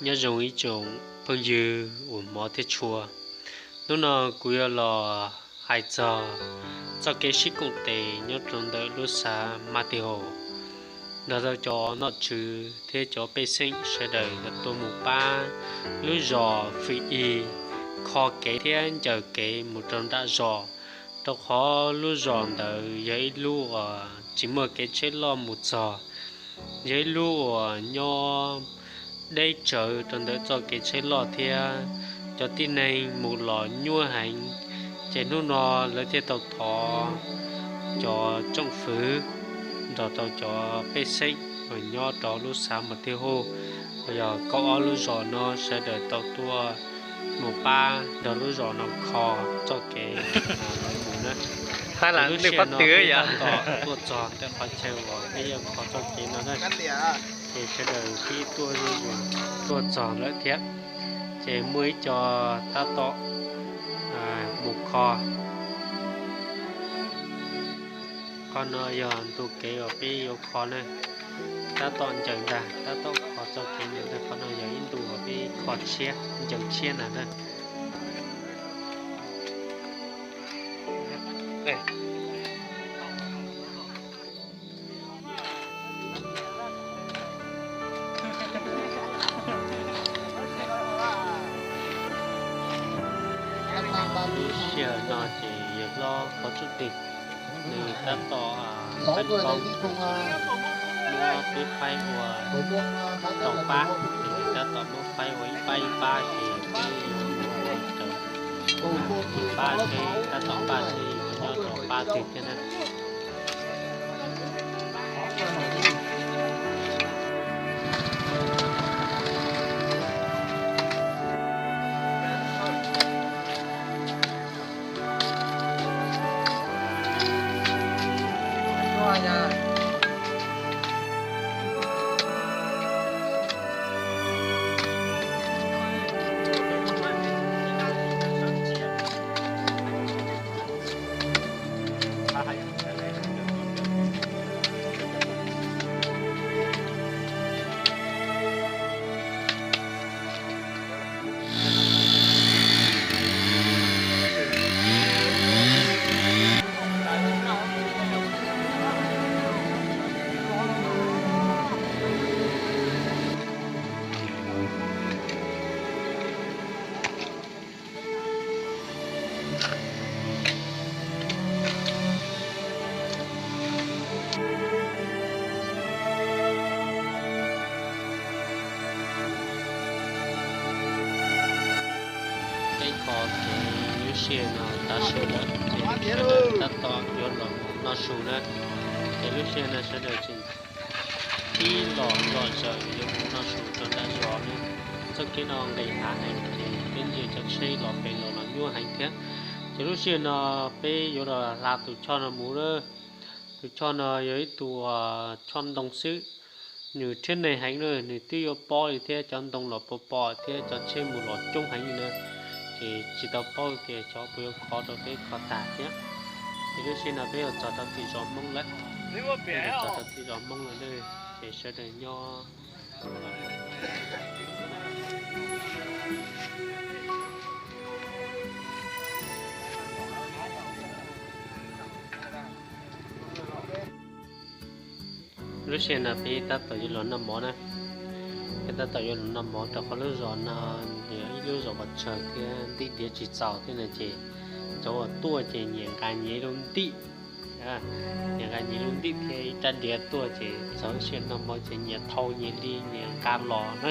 Nyob zoo ib tsoom phooj ywg uas hmov thiab tshua, hnub no kuv yuav los hais txog txoj kev sib koom tes nyob rau ntawm lub xav Mab Tij Haus, nrog rau cov nom tswv thiab cov pej xeem sawv daws yuav tuaj mus pab lub zos Fwm Ib kho kev thiab ncaws kev mus rau nram zos, rau qhov lub zos ntawd yog ib lub uas tsis muaj kev tsheb loj mus txog, yog ib lub uas nyob deb tsawv rau ntawm txoj kev tsheb loj thiab cov tib neeg mus los nyuaj heev. Ces hnub no lawv thiaj tau thov cov tsoom fwv nrog rau cov pej xeem uas nyob rau lub xav Mab Tij Haus, uas yog kaum ob lub zos no sawv daws tau tuaj mus pab nrog lub zos no kho txoj kev mus na. Lub sij hawm no peb tab tom tuaj txog ntawm qhov chaw uas peb yuav kho txoj kev no na, ces sawv daws pib tuaj zuj zus tuaj txog lawm thiab. Ces muaj ib co tab tom mus kho. Qhov no yog ntu kev uas peb yuav kho na, tab tom ncaws ntag, tab tom kho txoj kev ntag. Qhov no yog ib ntu uas peb kho tshiab, ncaws tshiab ntag na. Lub sij hawm no ces yawg hlob Pov Tsum Tig nws tab tom pab kho, muab peb faib ua rau pab, ces nws tab tom muab faib ua ib pab ib pab ces peb yuav mus ua raws pab seb tab tom pab seb yuav nyob rau pab twg thiab na. Peb kho kev lub sij hawm no tav su lawm ces sawv daws tab tom yuav los noj su na. Ces lub sij hawm no sawv daws tseem pib los zom zaws yuav mus noj su rau nram zos na. Txoj kev no nqis hav heev ces peb ntsia cov tsheb los pem los los nyuaj heev thiab. Ces lub sij hawm no peb yuav los hla tus choj no mus lawm. Tus choj no yog ib tug choj ntoo xwb, nws rhiab neeg heev na, nws twb yuav pob li thiab, cov ntoo los pos pos thiab cov tsheb mus los coob heev li na, ces tsis tau paub tias xyov puas yuav kho rau peb kho tag thiab. Ces lub sij hawm no peb yuav txog rau tim zos Hmoob lawm, peb yuav txog rau tim zos Hmoob lawm na, ces sawv daws nyob. Lub sij hawm no peb tab tom yuav los noj mov na. Peb tab tom yuav los noj mov rau qhov lub zos no yog ib lub zos pes tsawg thiab ntim diav tsis txaus thiab no ces cov uas tuaj ces nyias nqa nyias ib lub ntim, nyias nqa nyias ib lub ntim thiab ib rab diav tuaj ces txog lub sij hawm noj mov ces nyias thau nyias li nyias nqa los na.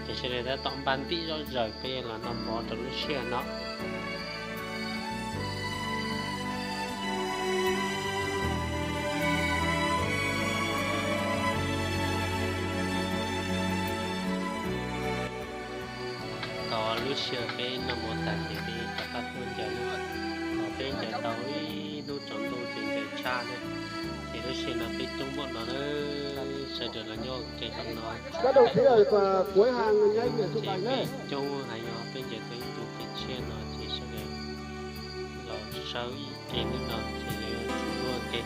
Ces sawv daws tab tom npaj ntim zom zaws peb los noj mov rau lub sij hawm no. Tau lub sij hawm peb noj mov tag ces peb rov qab tuaj ncaws na. Thaum peb ncaws tau ib hnub tsaus ntuj ces ncaws tshaj na. Ces lub sij hawm no peb coob npaum no na, sawv daws los nyob ua ke rau no. Ces peb coob heev, yog peb ncaws tau ib ntu kev tshiab no ces sawv daws los sawv ib ke ntawm no ces yuav tsum ua ke.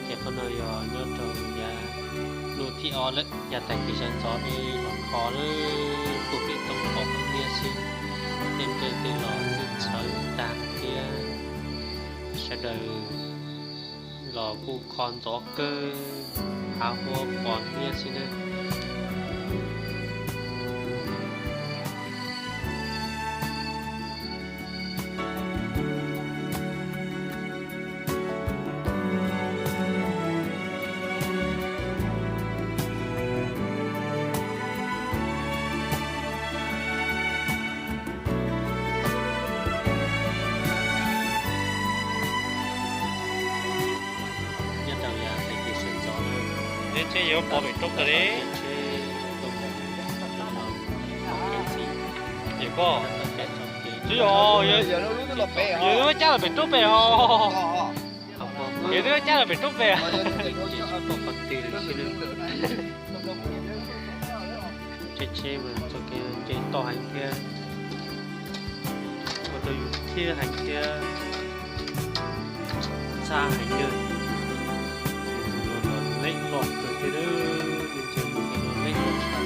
Ces qhov no yog nyob rau yav hnub thib ob lawm, yav tag kis sawv ntxov peb los kho lawm. Sawv daws los kuj kho ntxov kawg, hav huab pos hnyiab xwb nawb. Nyob rau yav tais tis sawv ntxov, tsheb yuav pov pem roob kawg li. Yog koj, tsis yog, yog lub cab los pem roob pem os. Yog lub cab los pem roob pem. Tsheb tsheb mas txoj kev nce toj heev thiab, ua rau yus thiab heev thiab, ntxhab heev thiab. Leb loj kawg thiab, leb loj tshaj,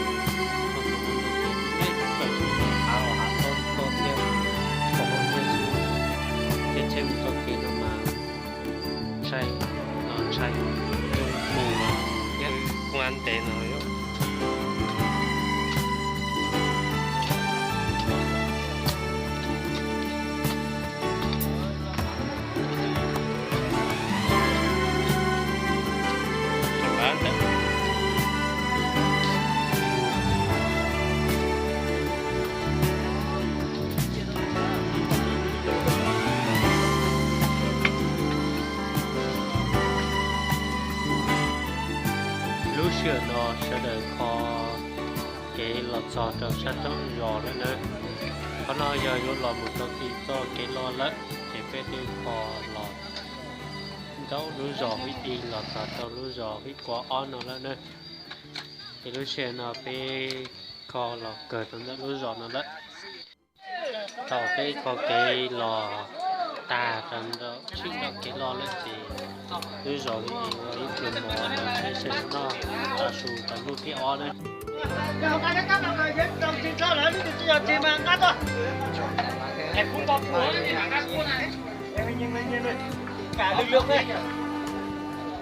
leb kawg hav los hav tob tob thiab, pom hauv thiab xwb. Tsheb tsheb mus txoj kev no mas ntshai los ntshai, mus los thiab kuav ntev no. Lub sij hawm no sawv daws kho kev los txog rau sab roob zos lawm na. Qhov no yog yuav los mus rau tim txoj kev loj lawm, ces peb twb kho los ntau lub zos Vib Ib los txog rau lub zos Vib Kaus Ob no lawm na. Ces lub sij hawm no peb kho los kawg rau ntawm lub zos no lawm. Thaum peb kho kev los tag rau ntawm tsheb rau kev loj lawm ces lub zos Vib Ib ua ib pluag mov rau peb sawv daws noj tav su rau hnub thib ob na.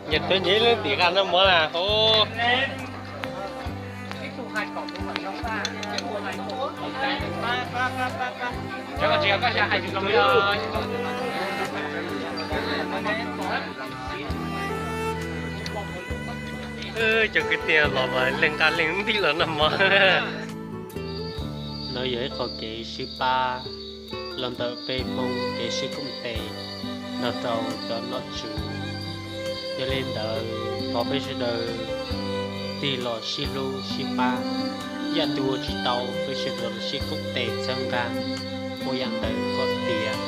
Nyias tuav nyias ib lub tim qab noj mov na hos. Cov kwv tij los mas leej nqa leej npib los noj mov. No yog ib qho kev sib pab los ntawm peb Hmoob kev sib koom tes nrog rau cov nom tswv. Yog li ntawd thov peb sawv daws tig los sib hlub sib pab, yam twg ua tsis tau peb sawv daws los sib koom tes txhawb nqa, ua yam ntawd kom tiav.